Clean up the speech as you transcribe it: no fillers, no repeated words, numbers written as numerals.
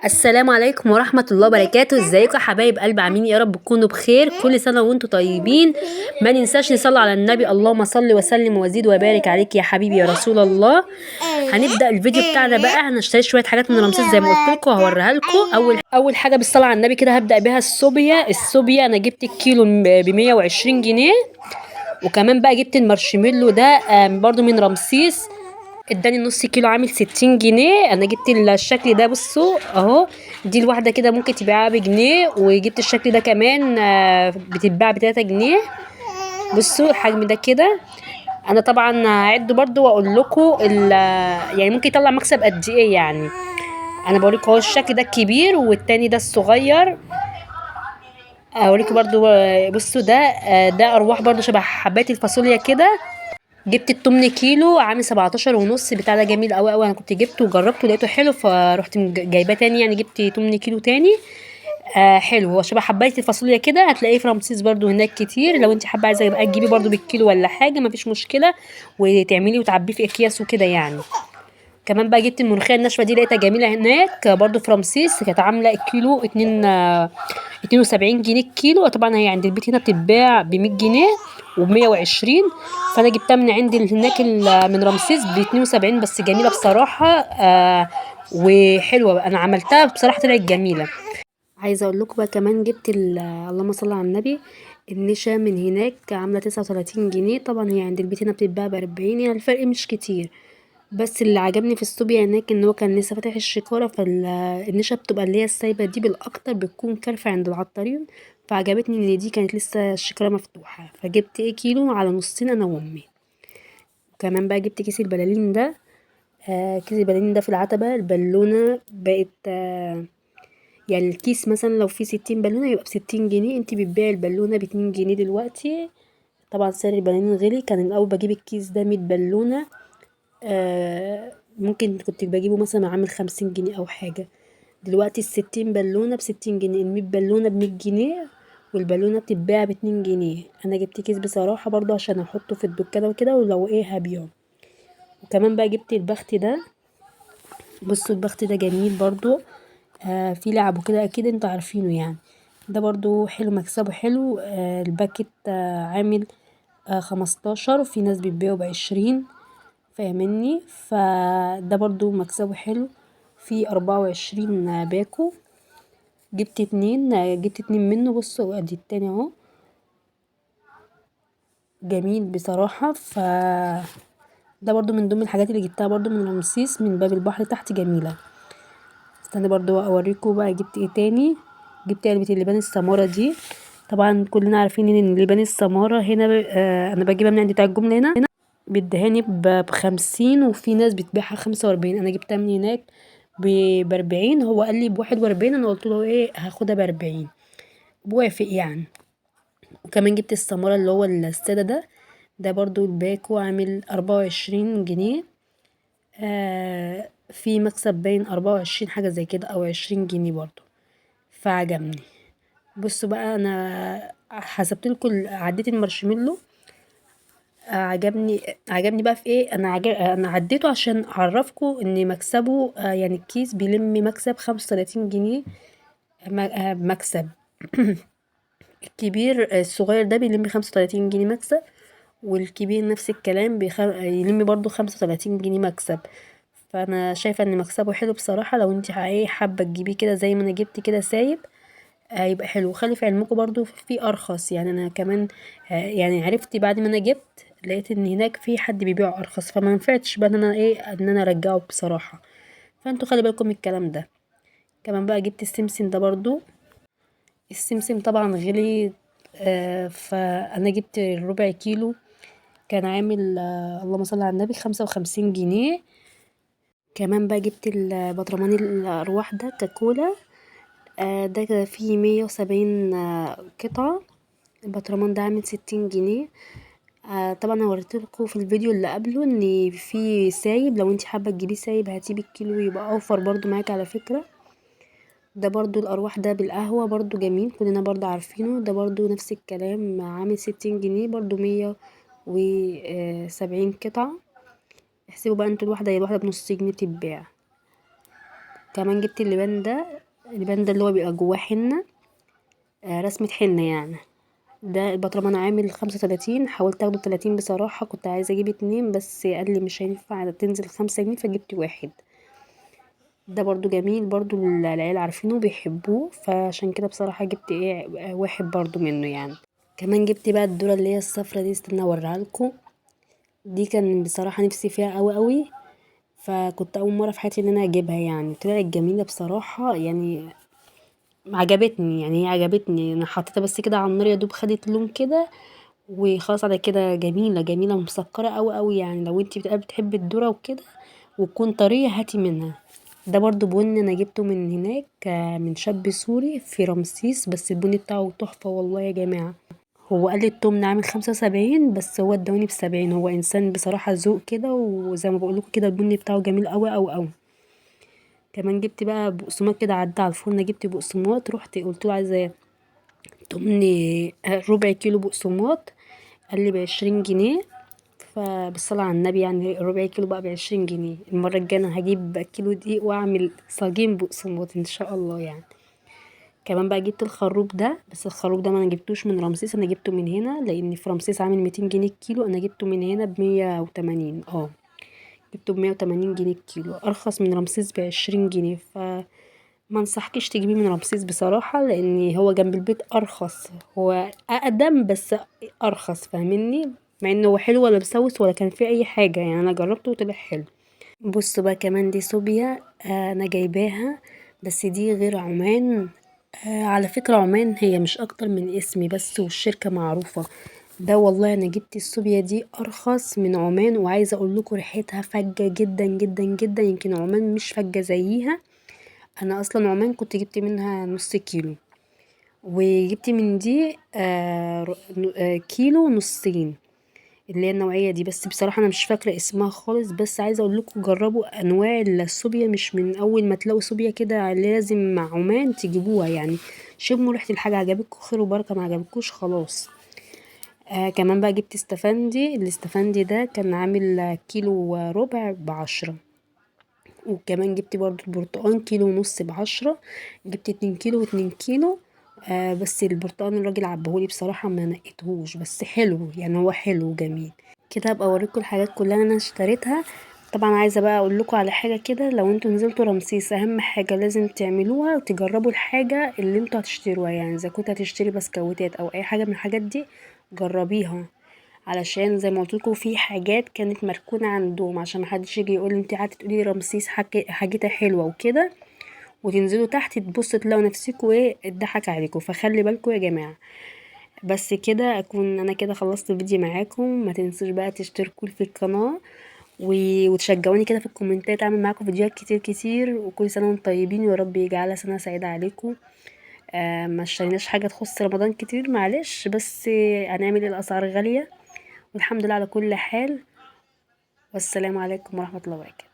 السلام عليكم ورحمة الله وبركاته. ازيكم يا حبايب قلب؟ عاملين يا رب تكونوا بخير. كل سنة وانتم طيبين. ما ننساش نصلي على النبي، اللهم صل وسلم وزيد وبارك عليك يا حبيبي يا رسول الله. هنبدأ الفيديو بتاعنا بقى. هنشتري شوية حاجات من رمسيس زي ما قلت لكم وهوريها لكم. اول حاجة بالصلاة على النبي كده هبدأ بيها السوبيا. السوبيا انا جبت الكيلو ب 120 جنيه، وكمان بقى جبت المارشميلو ده برضو من رمسيس، اداني نص كيلو عامل 60 جنيه. انا جبت الشكل ده، بصوا اهو، دي الواحدة كده ممكن تبيعها بجنيه، وجبت الشكل ده كمان بتتباع ب3 جنيه. بصوا الحجم ده كده. انا طبعا هعده برضو واقول لكم يعني ممكن يطلع مكسب قد ايه. يعني انا بوريكم اهو الشكل ده الكبير والتاني ده الصغير، اوريكم برضو. بصوا ده ارواح برضو شبه حبات الفاصوليا كده. جبت التمن كيلو عامل 17.5، بتاع ده جميل قوي قوي. انا كنت جبته وجربته لقيته حلو، فروحت جايباه تاني، يعني جبت تمن كيلو تاني. حلو، هو شبه حبايه الفاصوليا كده، هتلاقيه في رمسيس برضو هناك كتير. لو انت حابة عايزه بقى تجيبي برضو بالكيلو ولا حاجة مفيش مشكلة، وتعملي وتعبيه في اكياس وكده يعني. كمان بقى جبت الملوخية الناشفه دي، لقيتها جميلة هناك برضو في رمسيس، كانت عامله الكيلو 72 جنيه الكيلو. طبعا هي عند البيت هنا بتتباع ب100 جنيه وب120، فانا جبتها من عند هناك من رمسيس ب72، بس جميلة بصراحة وحلوه. انا عملتها بصراحة طلعت جميلة. عايزه اقول لكم بقى كمان جبت اللهم صل على النبي النشا من هناك عامله 39 جنيه. طبعا هي عند البيت هنا بتتباع ب40، يعني الفرق مش كتير. بس اللي عجبني في الصوبيا هناك ان هو كان لسه فاتح الشكاره، فالنشا بتبقى اللي هي السايبه دي بالاكتر بتكون كارفه عند العطارين، فعجبتني ان دي كانت لسه الشكاره مفتوحة، فجبت ايه كيلو على نصين انا وامي. وكمان بقى جبت كيس البلالين ده، كيس البلالين ده في العتبة البالونة بقت يعني الكيس مثلا لو فيه 60 بالونه يبقى ب60 جنيه، انتي بتبيعي البالونة ب2 جنيه دلوقتي. طبعا سعر البلالين غلي، كان الاول بجيب الكيس ده 100 بالونه، ممكن كنت بجيبه مثلا عامل 50 جنيه او حاجة. دلوقتي ال60 بالونه ب60 جنيه، ال100 بالونه ب100 جنيه، والبالونه بتتباع ب2 جنيه. انا جبت كيس بصراحة برضو عشان احطه في الدكانه وكده، ولو ايه هبيعه. وكمان بقى جبت البخت ده، بصوا البخت ده جميل برضو، في لعبه كده اكيد انتوا عارفينه يعني، ده برضو حلو مكسبه حلو. الباكت عامل 15، وفي ناس بتبيعه ب20، فاهمني؟ فده برضو مكسبه حلو. في 24 باكو، جبت اتنين منه. بصوا ادي التاني اهو، جميل بصراحة. ف ده برضو من ضمن الحاجات اللي جبتها برضو من رمسيس من باب البحر تحت، جميلة. استنى برضو اوريكم بقى جبت ايه تاني. جبت علبة اللبان السمارة دي، طبعا كلنا عارفين ان اللبان السمارة هنا انا بجيبها من عند بتاع الجملة هنا، بيديهاني ب50، وفي ناس بتبيعها 45. انا جبتها من هناك ب40، هو قال لي ب41، انا قلت له ايه هاخدها ب40، بوافق يعني. وكمان جبت السمارة اللي هو السادة ده، ده برضو الباكو عامل 24 جنيه، في مكسب باين 24 حاجة زي كده او 20 جنيه برضو، فعجبني. بصوا بقى انا حسبت لكم عديت المارشميلو، عجبني بقى في ايه، انا عديته عشان اعرفكم ان مكسبه، يعني الكيس بيلم مكسب 35 جنيه مكسب. الكبير الصغير ده بيلم 35 جنيه مكسب، والكبير نفس الكلام يلم برضو 35 جنيه مكسب. فانا شايفه ان مكسبه حلو بصراحة. لو انت حابة تجيبيه كده زي ما انا جبت كده سايب، هيبقى حلو. خلي في علمكم برضو في ارخص، يعني انا كمان، يعني عرفت بعد ما انا جبت لقيت ان هناك في حد بيبيعه ارخص، فما نفعتش بقى ان انا ايه ان انا ارجعه بصراحة. فانتوا خلي بالكم من الكلام ده. كمان بقى جبت السمسم ده برضو، السمسم طبعا غلي، فانا جبت الربع كيلو كان عامل، اللهم صل على النبي 55 جنيه. كمان بقى جبت البطرمان الارواح ده كاكولا، ده كده فيه 170، قطعة. البطرمان ده عامل 60 جنيه. طبعا انا وريتلكوا في الفيديو اللي قبله ان في سايب، لو انت حابة تجيبيه سايب هاتيه بالكيلو يبقى اوفر برضو معاك على فكرة. ده برضو الارواح ده بالقهوة برضو جميل، كلنا برضو عارفينه. ده برضو نفس الكلام عامل 60 جنيه، برضو 170 قطعة. احسبوا بقى انتوا الواحدة، هي الواحدة بنص جنيه بتتباع. كمان جبت اللبان ده، اللبان ده اللي هو بيبقى جواه حنة، رسمة حنة يعني. ده البطرمان عامل 35، حاولت اخده 30 بصراحة، كنت عايزة اجيب 2 بس قال لي مش هينفع تنزل 5 جنيه، فجبت 1. ده برضو جميل، برضو العيال عارفينه بيحبوه، فعشان كده بصراحة جبت 1 برضو منه يعني. كمان جبت بقى الذرة اللي هي الصفرة دي، استنى اوريها لكم. دي كان بصراحة نفسي فيها قوي قوي، فكنت اول مرة في حياتي ان انا اجيبها يعني. طلعت جميلة بصراحة يعني، عجبتني يعني، هي عجبتني. انا حطيتها بس كده على النار يا دوب خدت لون كده وخلاص على كده. جميلة جميلة ومسكرة قوي قوي يعني. لو انتي بتحبي الذرة وكده وتكون طرية هاتي منها. ده برضو بن انا جبته من هناك، من شاب سوري في رمسيس، بس البن بتاعه تحفة والله يا جماعة. هو قال لي التمن عامل 75 بس هو ادوني ب70. هو انسان بصراحة ذوق كده، وزي ما بقول لكم كده البن بتاعه جميل قوي قوي قوي. كمان جبت بقى بقسماط كده، عدى على الفرن جبت بقسماط، رحت قلت له عايزه تمن ربع كيلو بقسماط، قال لي ب20 جنيه. فبالصلاة على النبي يعني ربع كيلو بقى ب20 جنيه. المرة الجاية أنا هجيب كيلو دقيق وأعمل صاجين بقسماط إن شاء الله يعني. كمان بقى جبت الخروب ده، بس الخروب ده ما أنا جبتوش من رمسيس، أنا جبته من هنا، لأن في رمسيس عامل 200 جنيه الكيلو، أنا جبته من هنا ب180. جبته ب180 جنيه الكيلو، أرخص من رمسيس ب20 جنيه. فما انصحكيش تجيبيه من رمسيس بصراحة، لأن هو جنب البيت أرخص، هو أقدم بس أرخص، فاهميني؟ مع انه هو حلو ولا مسوس ولا كان فيه اي حاجة يعني، انا جربته وطلع حلو. بصوا بقى كمان دي صوبيا، انا جايباها، بس دي غير عمان. على فكرة عمان هي مش اكتر من اسمي بس، والشركة معروفة. ده والله انا جبت الصوبيا دي ارخص من عمان، وعايزة اقول لكم ريحتها فجة جدا جدا جدا، يمكن عمان مش فجة زيها. انا اصلا عمان كنت جبت منها نص كيلو، وجبت من دي كيلو نصين اللي هي النوعية دي، بس بصراحة أنا مش فاكرة اسمها خالص. بس عايزة أقول لكم جربوا أنواع الصوبيا، مش من أول ما تلاقوا صوبيا كده لازم مع عمان تجيبوها يعني. شموا ريحة الحاجة، عجبتكم خير وبركة، ما عجبتكوش خلاص. كمان بقى جبت استفندي، الاستفندي ده كان عامل كيلو وربع ب10. وكمان جبت برضو البرتقان كيلو ونص ب10، جبت 2 كيلو واتنين كيلو. بس البرتقان الراجل عبهولي بصراحة ما نقيتهوش، بس حلو يعني، هو حلو وجميل كده. هبقى اوريكم الحاجات كلها اللي انا اشتريتها. طبعا عايزة بقى اقول لكم على حاجة كده، لو انتوا نزلتوا رمسيس اهم حاجة لازم تعملوها وتجربوا الحاجة اللي انتوا هتشتروها يعني. اذا كنت هتشتري بسكوتات او اي حاجة من الحاجات دي جربيها، علشان زي ما قلت لكم في حاجات كانت مركونة عندهم، عشان ما حدش يجي يقول انت قاعدة تقولي رمسيس حاجتها حلوة وكده، وتنزلوا تحت تبصوا تلاقوا نفسكوا ايه اتضحك عليكم. فخلي بالكم يا جماعة. بس كده اكون انا كده خلصت الفيديو معاكم. ما تنسوش بقى تشتركوا في القناة وتشجعوني كده في الكومنتات، اعمل معاكم فيديوهات كتير كتير. وكل سنة وانتم طيبين، ويا رب يجعلها سنة سعيدة عليكم. ما اشتريناش حاجة تخص رمضان كتير معلش، بس هنعمل ايه، الاسعار غالية، والحمد لله على كل حال. والسلام عليكم ورحمة الله وبركاته.